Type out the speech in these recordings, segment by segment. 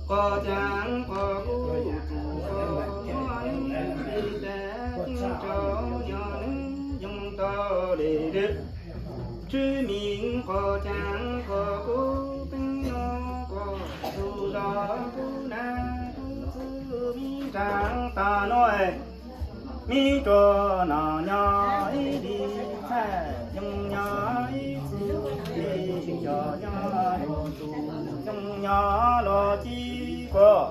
Qhov caav qhov kub txug qhov muag, ib tes ceeb rau nyob nws yoog tau li lwm. Tswv Meej qhov caav qhov kub peeb nuav, koj txug zog kub naav kub txwv mib nraav tas nuav, mib rua nom nyob ib li txhaj yoog nyob ib txug li, cov nyob lug txug yoog nyob los ci koj.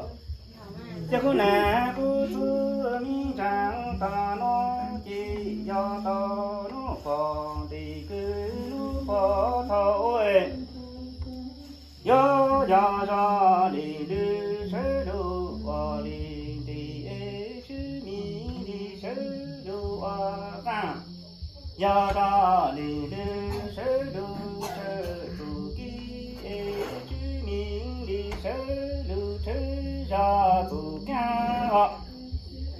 Ces kub naav kub txwv mib nraav tas nuav, ces yog tau lub pom ntes kws lub pov thau ua. Yuav yog zog li lwm sawv lug ua li nti es, Tswv Meej li sawv lug ua qaab. Yog zog li lwm sawv lug tshawb txuj kev es, Tswv Meej li sawv lug tshawb zog txuj kaab os.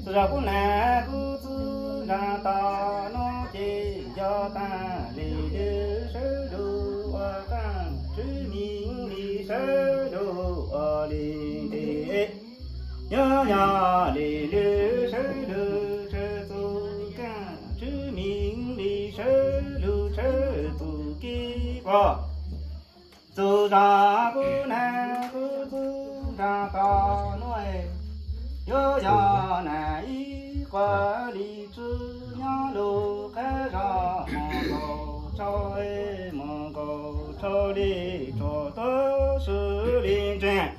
Txug zog kub naav kub txwv nraav tas nuav, ces yog taag li lwm sawv lug ua qaab, Tswv Meej li sawv lug ua li nti es. Yuav yog li lwm sawv lug tshawb txuj kaab, Tswv Meej li sawv lug tshawb txuj kev koj. Txug zog kub naav kub txwv nraav tas nuav, yuav yog naav ib quas li tswv nyob lug qab zog, moog nkaus tshau es moog nkaus tshau li tsuas tuab swb li ntseeg.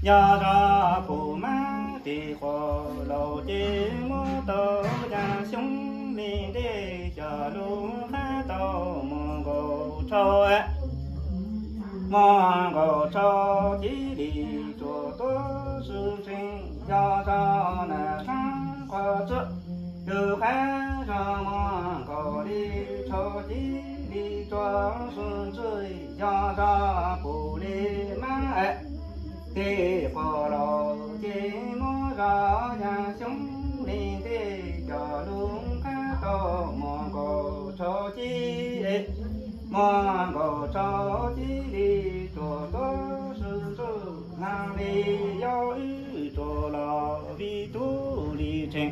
Yog zog pum mab tes quas laus ces muab tau yaam xyoob li ntej coj lug qab tau moog nkaus tshau, moog nkaus tshau cia li tsuas tuab swb ntseeg. Yog zog naav saab quas tswv lug qab zog, moog nkaus li tshau cia li tsuas swb ntseeg. Yog zog pum li mab tes quas laus ces muab zog yaam xyoob li ntej coj lug qab tau moog nkaus tshau cia li, moog nkaus tshau cia li tsuas tuab swb ntseeg. Naag li yog wb tsuas los vim tub li tseem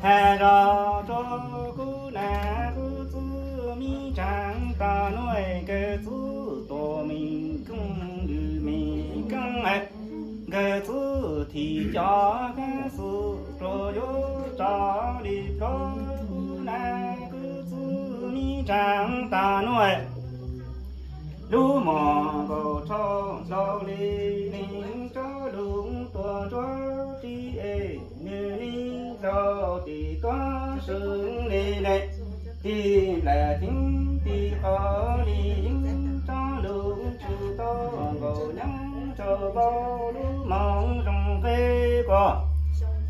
has zog rua kub naav kub txwv mib nraav tas nuav, nkawd txwv tuam meej kooj lwm meej kooj, nkawd txwv thim cov kaab xwm rua yuav tso li plhuav. Kub naav kub txwv mib nraav tas nuav, lub moog nkaus tshau dlhau li neeg, tsob lug tuaj ntsuab tib es, nwg li dlhau tim tuab swb li neeg, tim nplaim ceeb tim qau li yeeb, tsob lug tsw tau nkaus nyaab rua npau. Lub moog zoo nqe kuas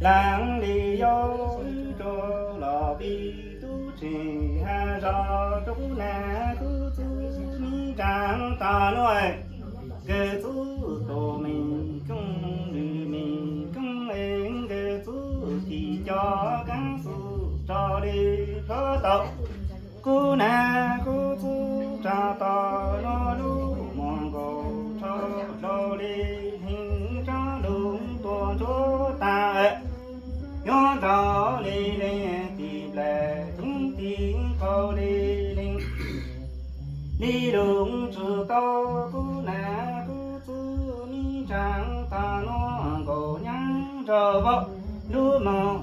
laag li yog wb tsuas los vim tub tseem has zog rua kub naav kub txwv mib nraav tas nuav, nkawd txwv tuam meej kooj lwm meej kooj es, nkawd txwv thim cov kaab xwm tso li plhuav tau. Kub naav kub txwv nraav tas nuav, lub moog nkaus tshau dlhau li neeg, tsob lug tuaj ntsuab tas, nyob nrau li neeg, tim nplaim ceeb tim qau li neeg, li lug tsw tau. Kub naav kub txwv mib nraav tas nuav, nkaus nyaab rua npau. Lub moog